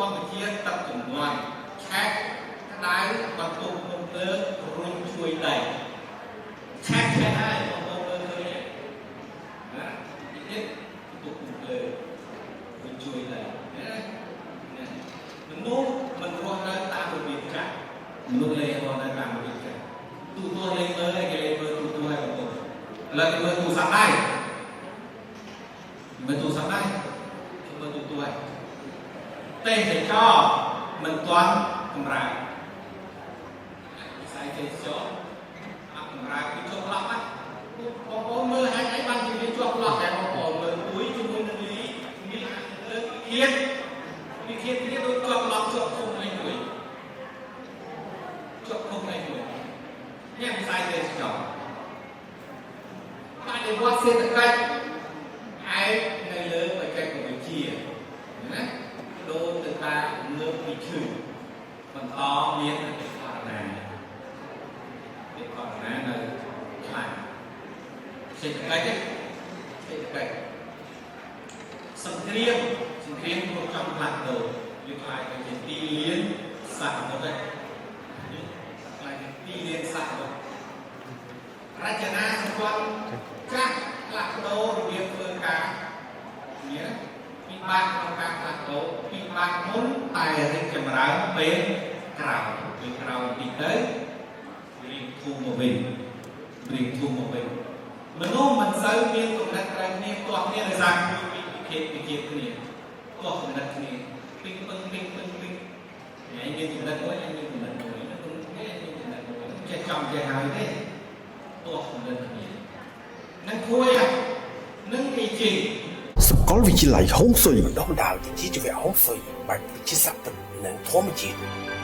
ម្មជាតិទឹកចំនួនឆេះក្តៅបន្ទប់ភ្នំភ្លើងរុញជួយដីឆេះឆេះហើយបងប្អូនមើលឃើញទេណាទៀតបន្ទប់ភ្នំភ្លើងរុញជួយដីណាណាមនុស្សមិនរស់នៅតាមរបៀបចាស់មនុស្សលេងរស់នៅតាមរបៀបចាស់ទូទស្សន៍លេងមើលហើយគេលេងមើលទូទស្សន៍ហើយបងប្អូនឥឡូវគេមើលទូរស័ព្ទដែរមើលទូរស័ព្ទដែរគេមើលទូទស្សន៍ហើយទេសចរមិនទាន់កម្រើកវិស័យទេសចរអត់កម្រើកគឺជាប់ឡប់ណាបងប្អូនមើលហេតុអីបានជាវាជាប់ឡប់តែបងប្អូនមើលគួយជាមួយនឹងលីមានលើកឃាតវិឃាតគ្នាដូចជាប់ឡប់ជាប់ឃុំលេងមួយជាប់ឃុំលេងមួយនេះវិស័យទេសចរបដិវត្តសេដ្ឋកិច្ចឯកនៅលើបច្ចេកវិទ្យាណាដូរទៅការងើបពីឈឺបន្តមានអតិផរណាអតិផរណានៅខ្លាំងសេដ្ឋកិច្ចសេដ្ឋកិច្ចសង្គ្រាមសង្គ្រាមក្នុងចំផ្លាស់ប្ដូរវាក្លាយទៅជាទីលានសមុទ្រដែរក្លាយជាទីលានសមុទ្ររចនាសម្ព័ន្ធចាស់ផ្លាស់ប្ដូររបៀបធ្វើការនេះពិបាកក្នុងការផ្លាស់ប្ដូរពិបាកមុនតែរីកចម្រើនពេលក្រោយពេលក្រោយតិចទៅរៀងធូរមកវិញរៀងធូរមកវិញមនុស្សមិនសូវមានគំនិតត្រូវគ្នាទាស់គ្នាដោយសារពីវិខេតវិជាគ្នាទាស់គំនិតគ្នាពីងពឹងពីងពឹងពីងឯងមានគំនិតមួយឯងមានគំនិតមួយនេះមានគំនិតមួយចេះចំចេះហើយទេទាស់គំនិតគ្នានឹងគួយនឹងអីជី សាកលវិទ្យាល័យហុងស៊ុយ បណ្ដុះបណ្ដាលវិជ្ជាជីវៈហុងស៊ុយបែបវិទ្យាសាស្ត្រពិតនិងធម្មជាតិ។